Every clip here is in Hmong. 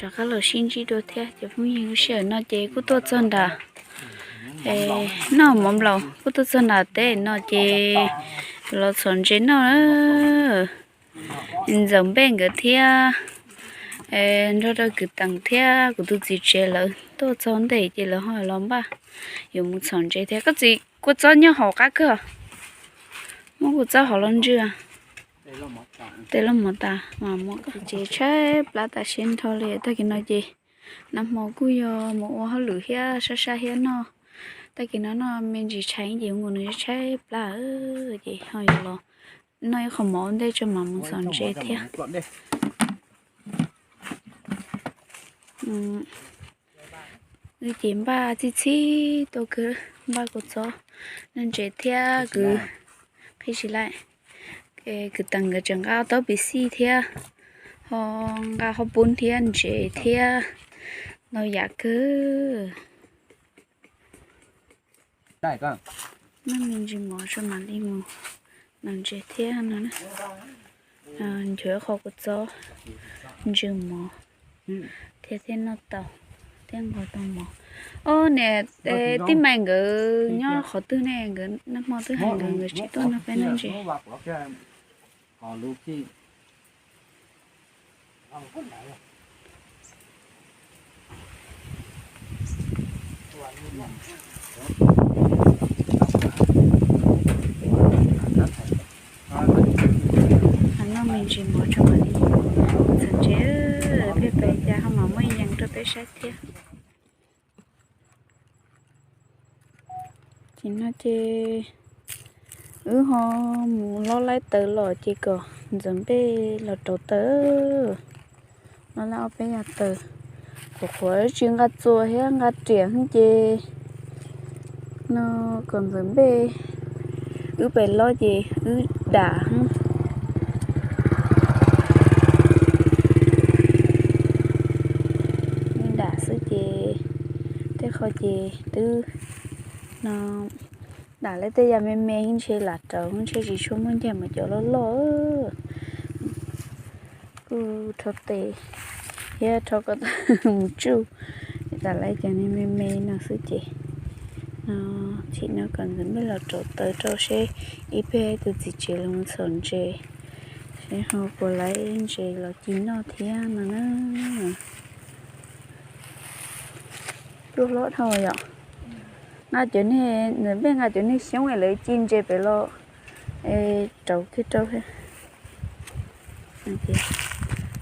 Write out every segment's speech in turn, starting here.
Rov qab los sib ntsib dua thiab cov phooj ywg, lub sij hawm no ces kuj tuaj txog nram, noj mov nplaum kuj tuaj txog nram teb no ces los txhom ntses noj na. Ntxawm Npej nkawd thiab nrog rau kwv Teem thiab kuv tus txiv tsev lawv tuaj txog ntej ces lawv ho los npaj yuav mus txhom ntses thiab. Koj txiv, kua txob nyob hauv qab kawg, muab kua txob hauv los ntsw. Tes loj mov tas mas muab koj txiv tsev tshaib plab tas siab nrho li. Tag kis no ces nag hmo kuj yog mus ua hauj lwm thiab sab sab thiab noj. Tag kis no noj me ntsis tshais ces nkaus nws tshaib plab ces ho yuav los noj ib qho mov ua ntej tso mam mus txhom ntses thiab. Wb ces npaj txhij txhij tuaj kawg, npaj kua txob, noj ntses thiab kwv, qhib tsis laij. Kwv Teem nkawd tseem nqa taub pis xij thiab, ho nqa hauv pub thiab ntses thiab, ntau yam kawg. Noj me ntsis mov tso mam li mus noj ntses thiab no na. Nchuav qho kua txob, ntsw mov thiab, thiaj noj tau thiab nqos tau mov. Ob niam tij Maiv nkawd nyob qhov twg ne? Nkawd nag hmo twb hais nkawd, nkawd tsis tuaj nrog peb noj ntses. Noj me ntsis mov tso mam li txhom ntses, peb pem cas ho mam muaj yees rau peb saib thiab. Ces no ces wb ho mus lob laib taws los ces kom Ntxawm Npej los rauv taws. Lob laib ob peb yam taws, qhuav qhuav tsis nqa txuas thiab nqa riam ces no kom Ntxawm Npej, wb pem lob ces wb dam, wb dam xwb ces tej qho ces twb no dam lawm tej yam me me ntshe lam rauv ntshe tsis tshua muaj ncaig mas cov loj loj kuj rho tes thiab rho kom mus tsuj, dam lawm cov me me no xwb ces no, thaum no kom Ntxawm Npej los rauv taws rau seb ib pliag tus txiv tsev los mus txhom ntses seb ho puas laib ntses los ci noj thiab no na. Pluj hlob dhau yom. Nqa cov niag, Ntxawm Npej nqa cov niag xyoob es lawv ci ntses pem los rauv kiag rau.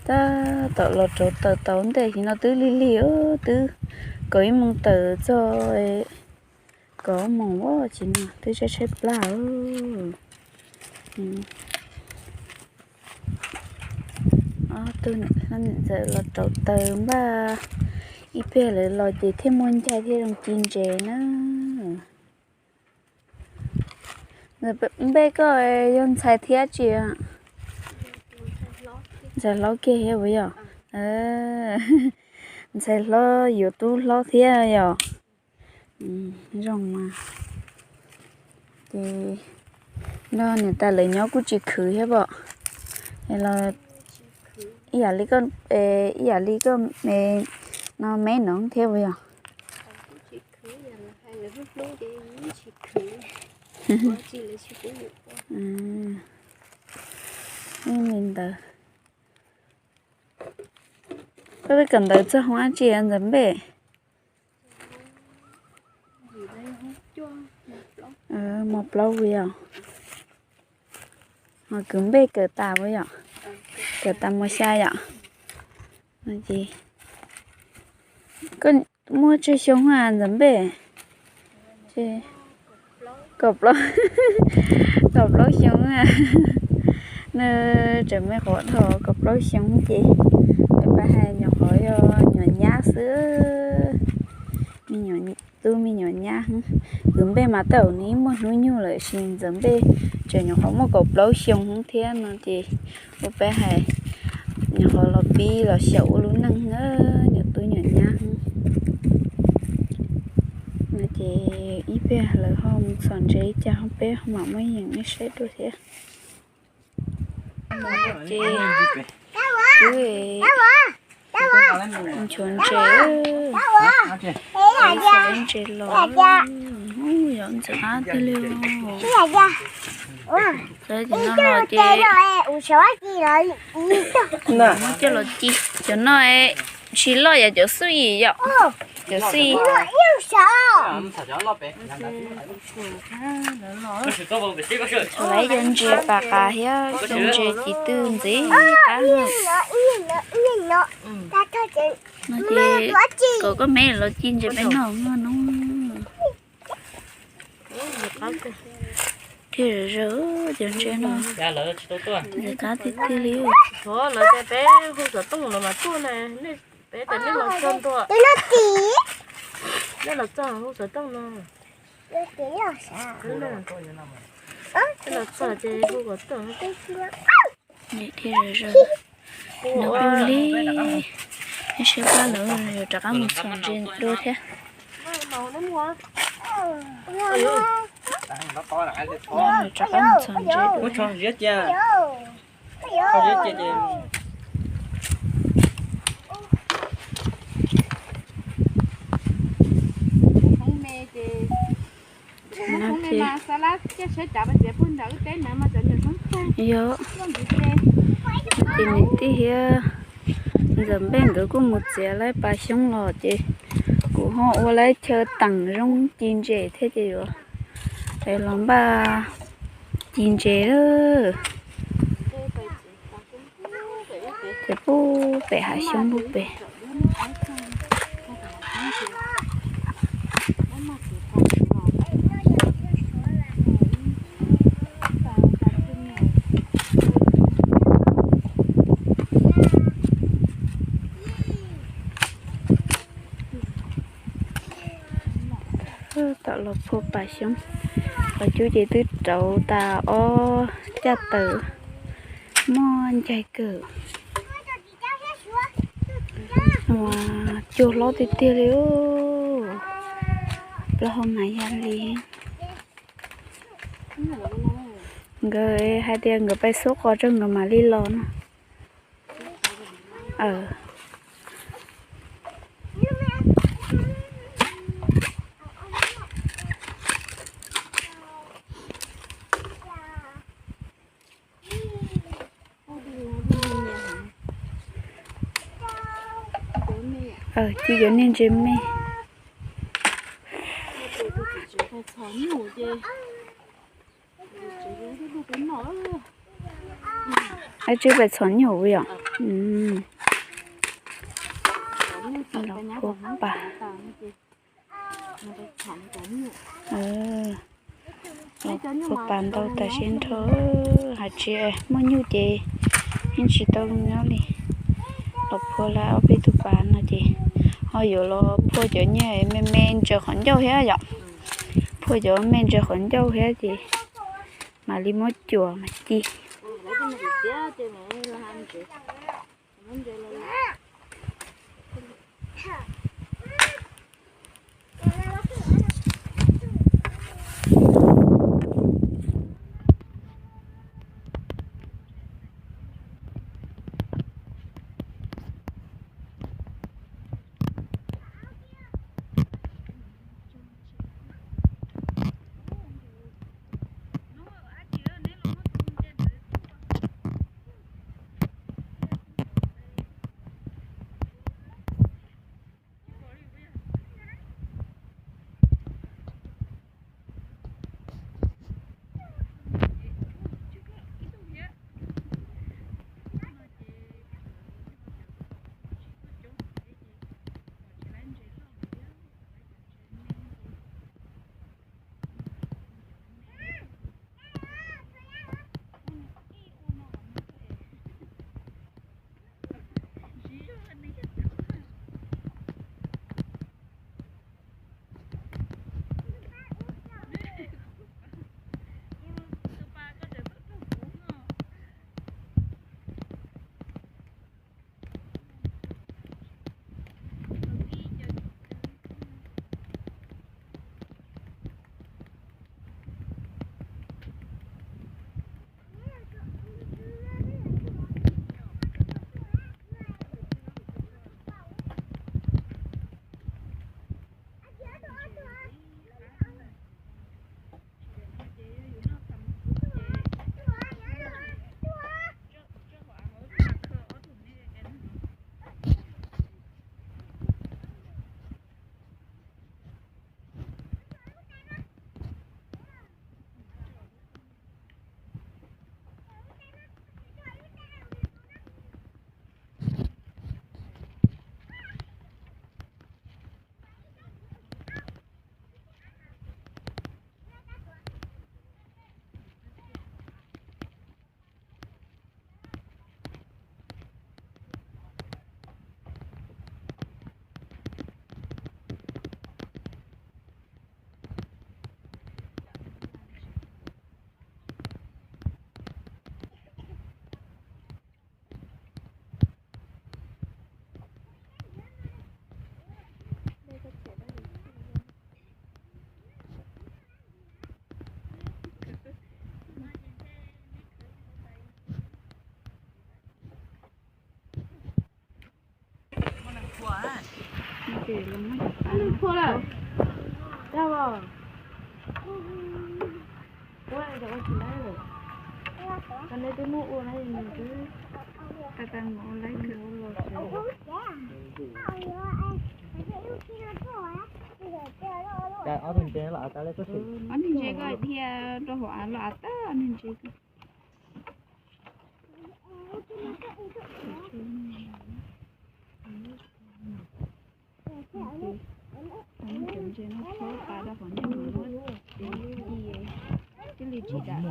Tab tom los rauv taws tau ntej, nim no twb lig lig, twb kaum ib moos tawm txog kaum ob moos, nim no twb tshaib tshaib plab. Ob tug niam hlob niam ntxawm los rauv taws npaj, ib pliag lawv los ces thiaj muaj ncaig thiaj zoo ci ntses na. Npej koj yog ntxhais thiab tsis? Ntxhais hlob kiag thiab puas yog? Ntxhais hlob yuav tub hlob thiab yom. Zoo mas. Ces nrog niam tais lawv nyob kuj tsis khwv thiab pom. Los ib yam li koj, ib yam li koj me no, me no thiab puas yog? Li ntawd. Koj twb kawm ntawv txog hoob dab tsi Ntxawm Npej? Mos plaub puas yog? Kwv Npej kawm tas puas yog? Kawm tas mos xya yom? Koj muaj tsawg xyoo a Ntxawm Npej? Kaum plaub, kaum plaub xyoo. Nws tseem me qhuav dhau kaum plaub xyoo ces pab hais nyuam qhuav yog nyuam nyab xwb. Me nyuam, tub me nyuam nyab. Kwv Npej mas tej zaum nws muaj hnub nyoog lawm sis Ntxawm Npej tseem nyuam qhuav muaj kaum plaub xyoo thiab no ces ua peb hais nyuam qhuav los pib los xyaum ua lub neej na, nyuam tub nyuam nyab. No ces ib pliag lawv ho mus txhom ntses li cas ho peb ho mam muab yeem nej saib dua thiab. Ces twb, Nchuav ntses, ntses los, yog ntxim qab tiag li. Txawm cov no los ces muab coj los ci, cov no tsis loj yom, cov xub yim yom, cov xub yim. Txhua lawv cov ntses pas qas thiab cov ntses ci tw ntxiv qab. No ces kom koj me los ci ntses peb noj no. Thiab zawm cov ntses no, ntses qab tiag tiag li. Lawv tias peb hu xov tooj los mas tuaj na, peb tias nej los txog ntua, nej los txog hu xov tooj no. Los txog ces hu kom tuaj. Thiab zawm, nws pw li, ib siab pab lawv yuav rov qab mus txhom ntses dua thiab. Rov qab mus txhom ntses dua. Yog, ces niam tij thiab Ntxawm Npej nkawd kuj mus txiav lawv pas xyoob los ces kuv ho ua lawv chaw teem zoo ci ntses thiab ces yuav los npaj ci ntses lawm. Ces pub pem hav xyoob pub pem. Tom los phua pas xyoob, qhov cub ces twb rauv tas ob caj taws, muaj ncaig kawg. Cuag hlob tiag tiag li, plaub hau mas yog li. Nkawd hais tias nkawd pais xub qos rau nkawd mam li los no. Ci cov niag ntses me. Ab, tsis pais txhom nyuj yom. Los phua pas. Los phua pas ntau tas sib nrho, hais tsis muaj nyuj ces yeej tsis tau nyob li. Los phua lawv ob peb tug pas no ces ho yuav los phua cov niag me me ntsaws qhov ncauj thiab yom. Phua cov me ntsaws qhov ncauj thiab ces mam li muab cuam mas ci. Ob niag ntses ko dhia rau hauv av los av tag ob niag ntses ko. Cov ntses no rhaub tas rau qhov nej mus muab ci, cia li tsis dam.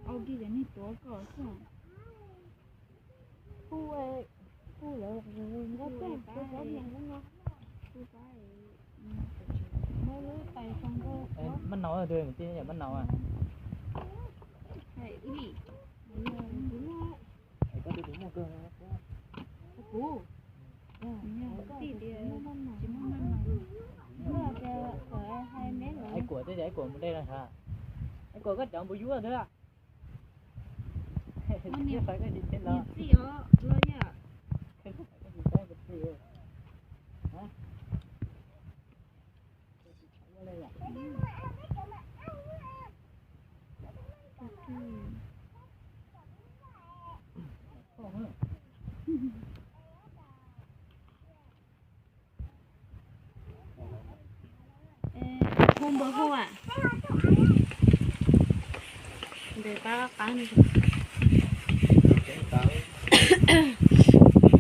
Au, kis cov niag tuav ko xwb. Kuj, kuj lawv nqa tej kuj pab niag lub no. Kuj pab, muab lub tais foo nkauj. Mab nau, mab nau. Kuv, kuv tij tias tsis muaj mab nau. Aib Kuam, aib Kuam mus de no sav. Aib Kuam koj cov npus yub ntag. Niam txij os los yog. Hu npawg hu a. Ntes pab qab.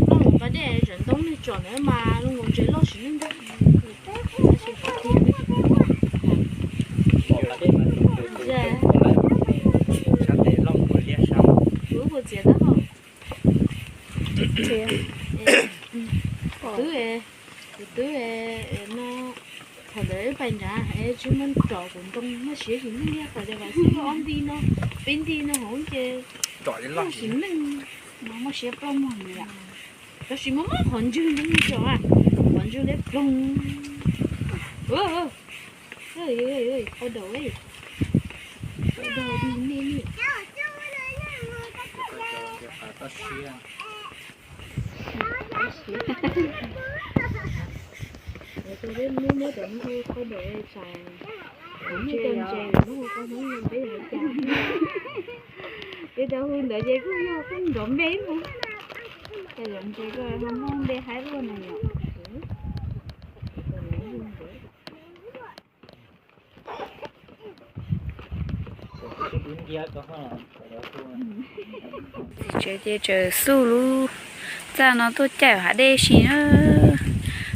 Looj nkaus pas dej tseem ntoo neeg tsom ntawd mas looj nkaus ntses loj sim neej ntag. Kuv puas txiav tab hau. Twb, kuv twb no, thaum ntawd pais nrad es tsis muaj tsom kuv ntoo, muaj siab sim neej, yog thaum tias vam xij ob nti no, peb nti no hauv ces muaj sim neej, muaj siab plaub muag ntawd yom. Tab sis muaj muab qhov ntswg ntawd tsom, qhov ntswg ntawd ploog. Qhov daum, qhov daum nej nej. Muab muab cov no hu qhov daum, muab cov ntses muab hu qhov Hmoob no peb hais cas. Ces cov hu ntawd ces kuj yog kuj nrov npe mus. Cov ntses ko ho muaj npe haib luaj no yom. Txiv tsawv ces txawm xuj lub txaj no tuaj caij hav dej si na.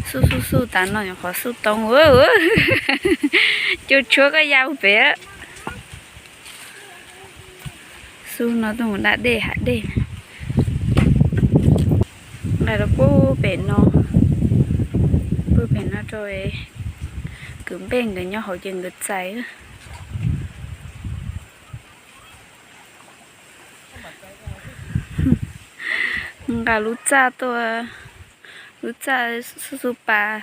Xuj xuj xuj tas no nyuam qhuav xuj tau. Cua tshuab koj ya pem. Xuj no tuaj mus da dej hav dej. Nqa rau pub pem no, pub pem no rau kwv npej nkawd nyob hauv ces nkawd txais. Nqa lub txaj tuaj, lub txaj xuj xuj pas,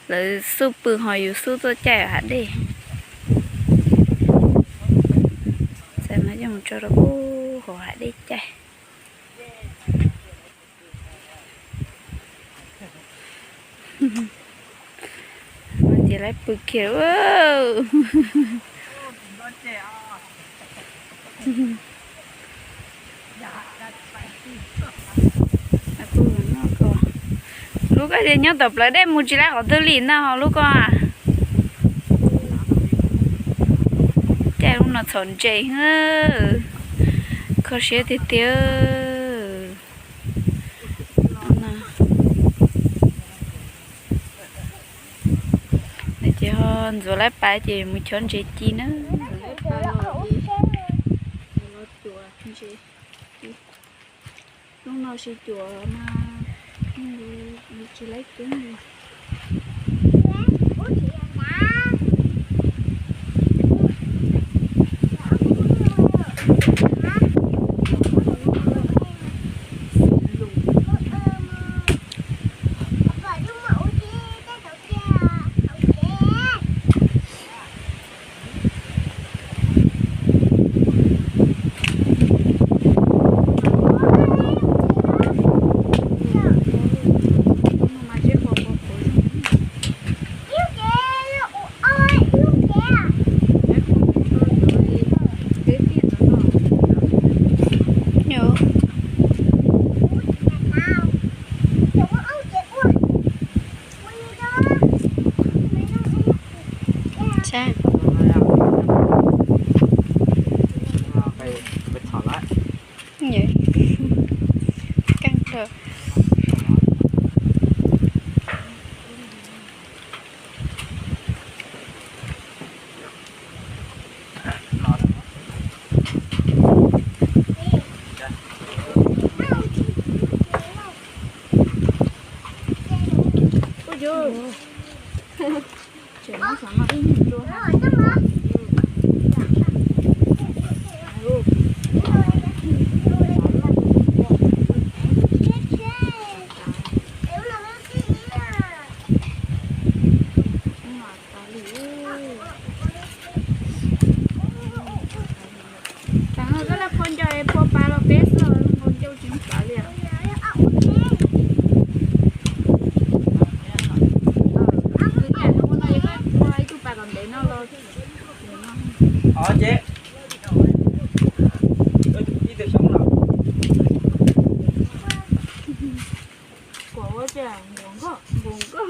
lawv xuj pw ho yus xuj tuaj caij hav dej. Txais no coj mus tso rau pub hauv hav dej caij. Ces lawv pw kiag. Lub ko tias nyob tom plawv dej mus tsis lawv qhov twg li na ho lub ko. Caij lub no txhom ntses, kho siab tiag tiag. Ces ho ntxuav lawv pas ces mus chob ntses ci na. Lub no sib cuam mas tsis laib coob li. Ces ib tug xyoob los. Kuv ua cas nkaus nkoj nkaus nkoj.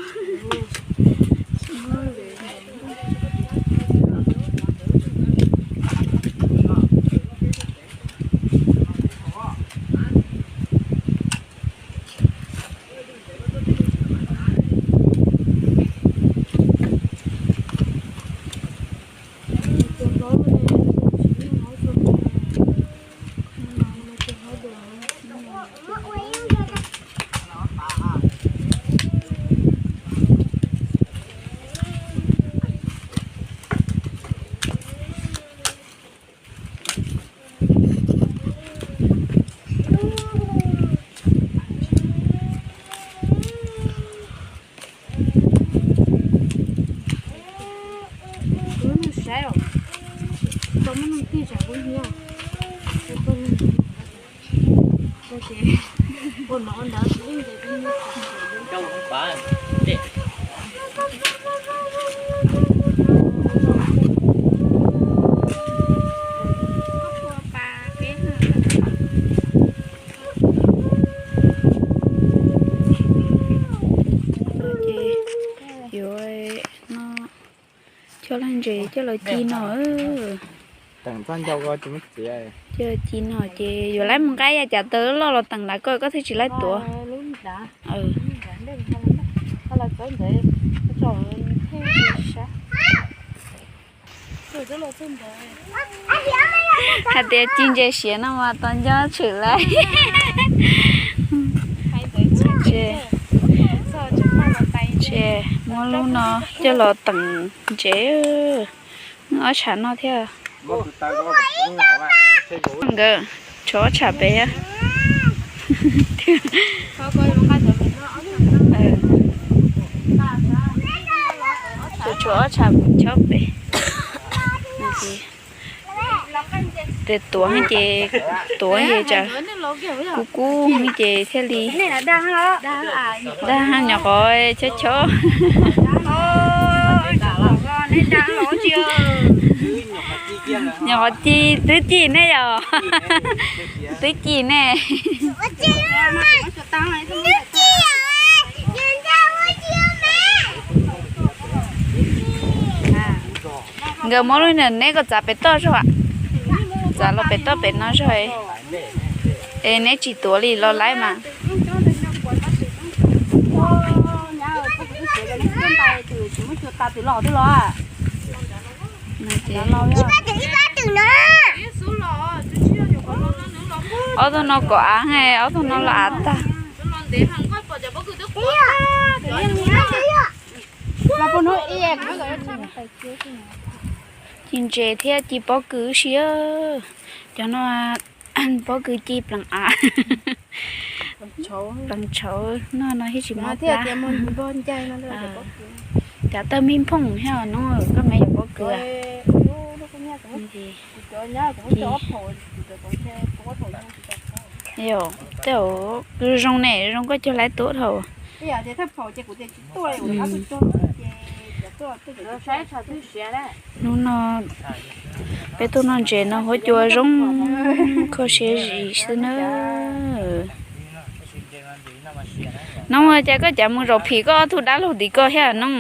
Kuv saib os, tau muab nws tij tsam kuv hnyiab. Ua no ntawd. Ces yuav no coj laj ntses coj los ci no. Coj los ci no ces yuav laib mus nqa yav cav taw loj los teem nrad ko koj thiaj tsis laib tuav. Hais tias ci ntses siav no mas tos nco tshwm lawm. Ces muab lub no coj los teem ntses, ob tshav no thiab. Nkawd tshuav ob tshav pem. Tshuav ob tshav kuv chob pem. Ces tuav ces tuav ces tsam kub kub ces thiaj li dag, nyuam qhuav chob chob. Nyuam qhuav ci, twb ci nej yom? Twb ci nej. Nkawd muab lub neb kom txav pem toj zog, txav los pem toj pem no zog. Es neb tsis tuav li los laib mas. Ob tug no kom av, ob tug no los av tag. Ci ntses thiab ci pob kws si. Cov no pob kws ci pleev av, pleev tshauv no no thiaj tsis mob plab. Cav tawg mij nphooj thiab no koj me yuav pob kws. Yog, tej zaum zoo ne, zoo koj cog laib tuav dhau. Hnub no peb tuaj noj ntses no huab cua zoo kho siab zim xwb na. Noog, cas koj cav mus zaum phim koj ob tug dab laug tim koj thiab Noog?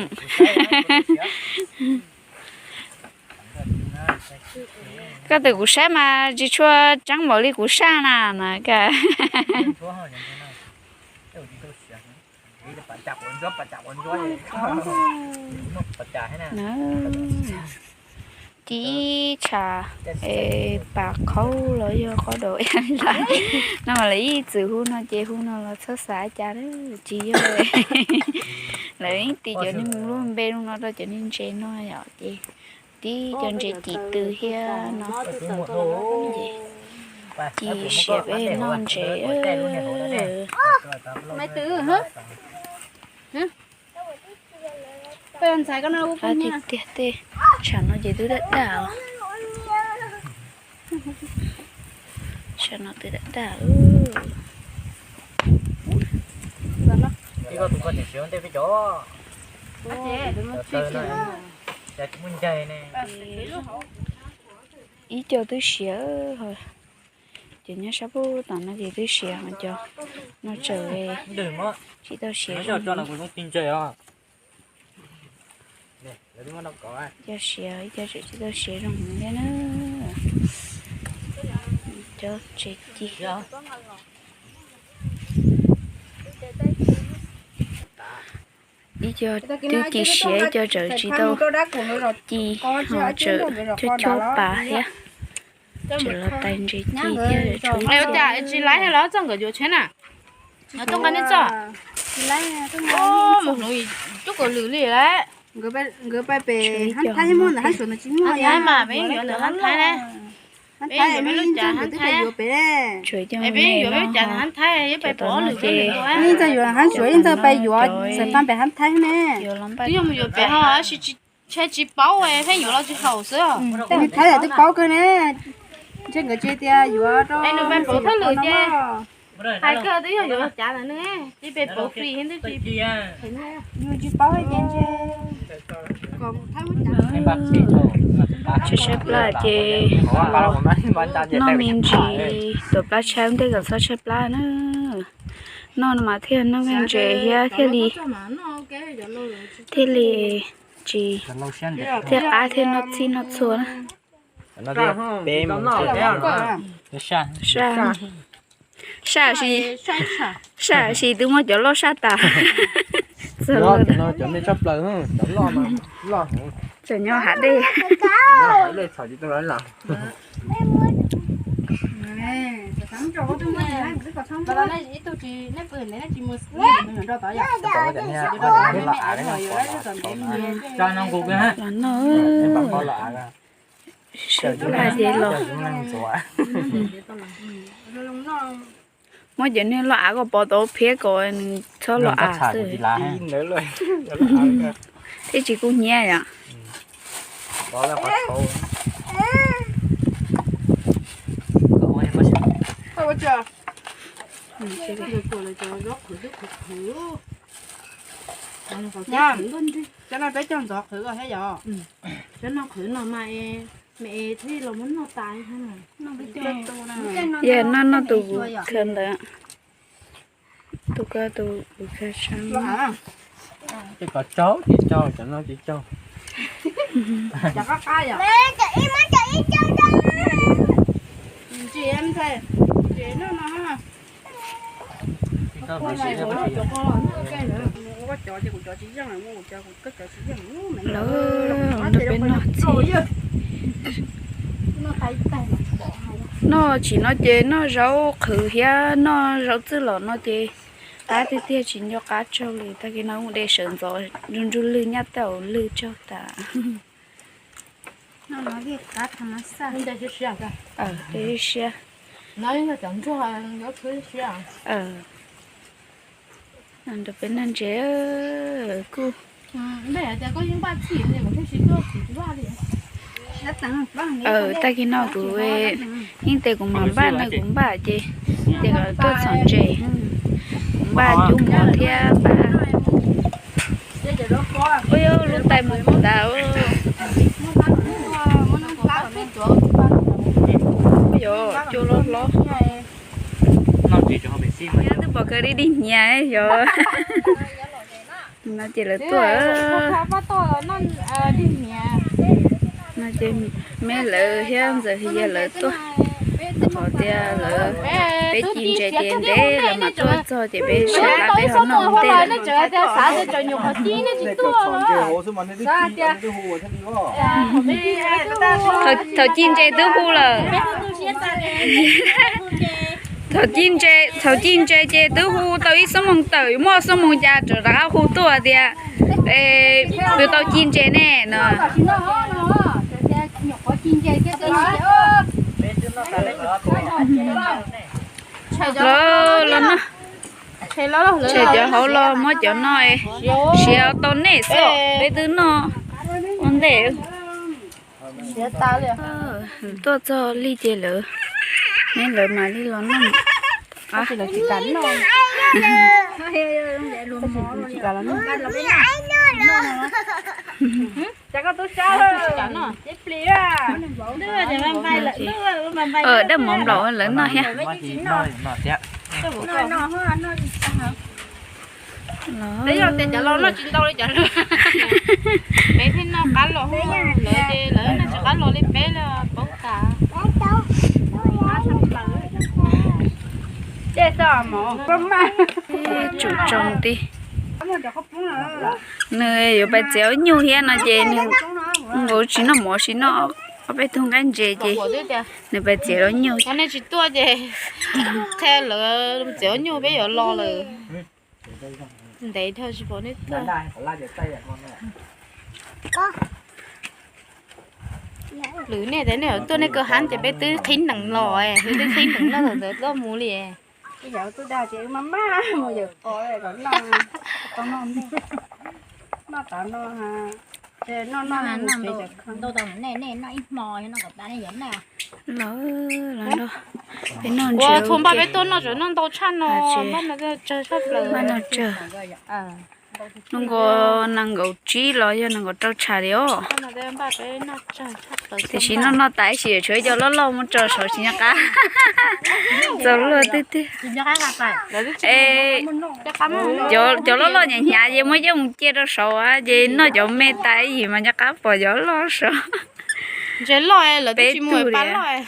Koj twb kuv saib mas tsis tshua tseeb npaum li kuv saj na no. Ci ib tshav, pas qhaub los yog qhaub daus no mas lawv ib txwm hu no ces hu no los txhob xav cas tsis yog. Lawv ib tib cov niag mus lub npe lub no rau cov niag ntses no yom, ces tib cov ntses cim tw thiab no. Ci siav peb noj ntses. Qab tiag tiag, tej tshav no ces twb daj daj os. Tshav no twb daj daj. Ib co twb siav, cov nyob sab pub tom no ces twb siav, ho cov no tsawm tsis tau siav zoo. Cov siav, ib co tsawm tsis tau siav zoo heev thiab na. Cov tsev ci. Ib co twb ci siav, ib co tsawm tsis tau ci, ho tsawm chob chob pas thiab. Tsawm los tais ntses ci thiab. Ua cas tsis laib los txog nkawd yuav tsheb na? Txog nqa nej txog. Mus hluv cuj kaus lwm li lawm. Nkawd pais pem hab thaib, muaj ntawm hab suav ntawd tsis muaj mas peb yuav ntawm hab thaib na. Peb yuav peb lub cas hab thaib. Peb yuav peb lub cas hab thaib, yeej pais pom ob lwm peb lwm. Yeej txawj yuav hab suav, yeej txawj pais yuav xav fab pem hab thaib ne. Twb yog mus yuav pem ho tsis, tsheb tsis paub, pheej yuav los tsis haum xwb. Tej hab thaib twb paub kawg ne. Ntshe nkawd tsis tias yuav rau nws pais pom thawj lwm ces hais kawg twb yog yuav los cas ntawd ne, tib pes pauv free twb tsis, yus tsis paub ces ntshe kom thaib muab cas. Tsis tshaib plab ces noj me ntsis tuav plab tshaib ntej kom txhob tshaib plab na. Noj no mas thiaj noj me ntsis thiab thiaj li, thiaj li tsis, thiaj qab thiaj noj txhij noj txhua na. Saj, saj, saj sis twb muab cov loj saj tas. Txawm nyob hav dej. Los noj, sawv daws ces los. Muab cov niag loj av koj pov tau phiab kom nws txhob los av xwb. Thiab tsis kub hnyiab yom. Cov no peb cog ntxov qhwv thiab yom. Cov no qhwv no mas me es thiaj los muab noj tas. Yog noj noj tus kuv khaws ntawd. Tus ko tus kuv khaws sab. Ces kom tsaug ces tsaug, cov no ces tsaug. Lawv los nrog peb noj txiv. Noj tsim no ces noj zaub qhwv thiab noj zaub txwj los no ces qab tiag tiag, tsis nco qab tsaug li. Tag kis no de sawv ntxov ntsug ntsug lwg nyab tau lwg tsaug tas. Siab siab. Nrog peb noj ntses kuj. Tag kis no kuv yeej tes kuv mam npaj no, kuv npaj ces tes kom tuaj txhom ntses. Kuv npaj cub mov thiab npaj. Ua yog lub tais mus ntawd. Ua yog cua loj hlob. Twb pom kawg dig dig hnyiab yog. No ces lawv tuaj. No ces me lawv thiab ntxawm Hwm Yaj lawv tuaj. Qhov tias lawv, peb ci ntses ces ntev lawv mam tuaj txog ces peb sawv daws peb ho noj ntej lawm. Thaum ci ntses twb hu lawm. Thaum ci ntses, thaum ci ntses ces twb hu tau ib xuab moos tawm, muaj xuab moos cas rov rov qab hu tuaj tias twb tau ci ntses ne no. Los, los noj. Tshem cov hauv los muab cov no siav tau nej xwb, peb twb noj ua ntej. Tuaj txog li ces lawv, neb lawv mam li los noj. Dawb mov nplaum lawv noj thiab. Peb yog tias cov laus noj tsis ntau li cov laus, peb thiaj noj qab los, lawv ces lawv noj tsis qab los li peb los paub tas. Tsum tsoo tib, nws yuav pais txiav nyuj thiab no ces nws nkaus tsis noj mov, tsis noj ob peb tug nqaij ntses ces nws pais txiav lub nyuj. Nej tsis tuaj ces qhia lawv txiav nyuj peb yuav los lawm. Ntev dhau tsis pom nej tuaj. Lwm nej tias nej tuaj nej kaw hab ces peb twb qhib nees los, peb twb qhib nees noj ntawd tuaj mus li. Yog tuaj dag ces wb maj maj mus yawm qos kom noj, noj tav no, noj noj ntau, nej nej noj ib hmo no kom tas nej yuav noj. Los, los nrog peb noj ntses. Ua thaum npaj peb tuaj noj tseem noj ntau tshaj no, npaj no tsawg tshaj plaws. Npaj no tsawg. Hnub nkaus nees nkaum tsib los yog nees nkaum rau tsham li os. Tiam sis noj noj tas ib sim tshuav cov loj loj mus tso saud tsis nco qab. Txaus luag tiag tiag. Es cov loj loj hnyav hnyav ces muab coj mus cia rau saud ces noj cov me tas ib yim mas nco qab pom cov loj saud. Ntses loj lawv twb tsis mus hauv pas loj.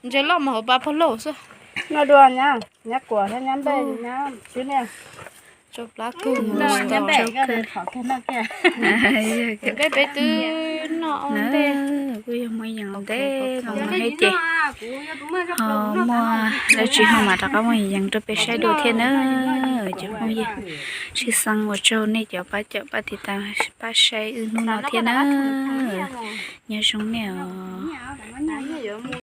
Ntses loj mus hauv pas pog lauj xwb. Noj dua nyab, nyab kuam thiab nyab npej nyab tswb niaj. Tso plab kawg mus. Peb peb twb noj ua ntej. Kuj yog muaj yees ua ntej no thiab ces ho muaj dab tsi ho mam rov qab muaj yees rau peb saib dua thiab na. Cov phooj ywg, tshwj xeeb ua tsaug nej cov pab caum pab tiv tas pab saib wb hnub no thiab na. Nyob zoo nej os.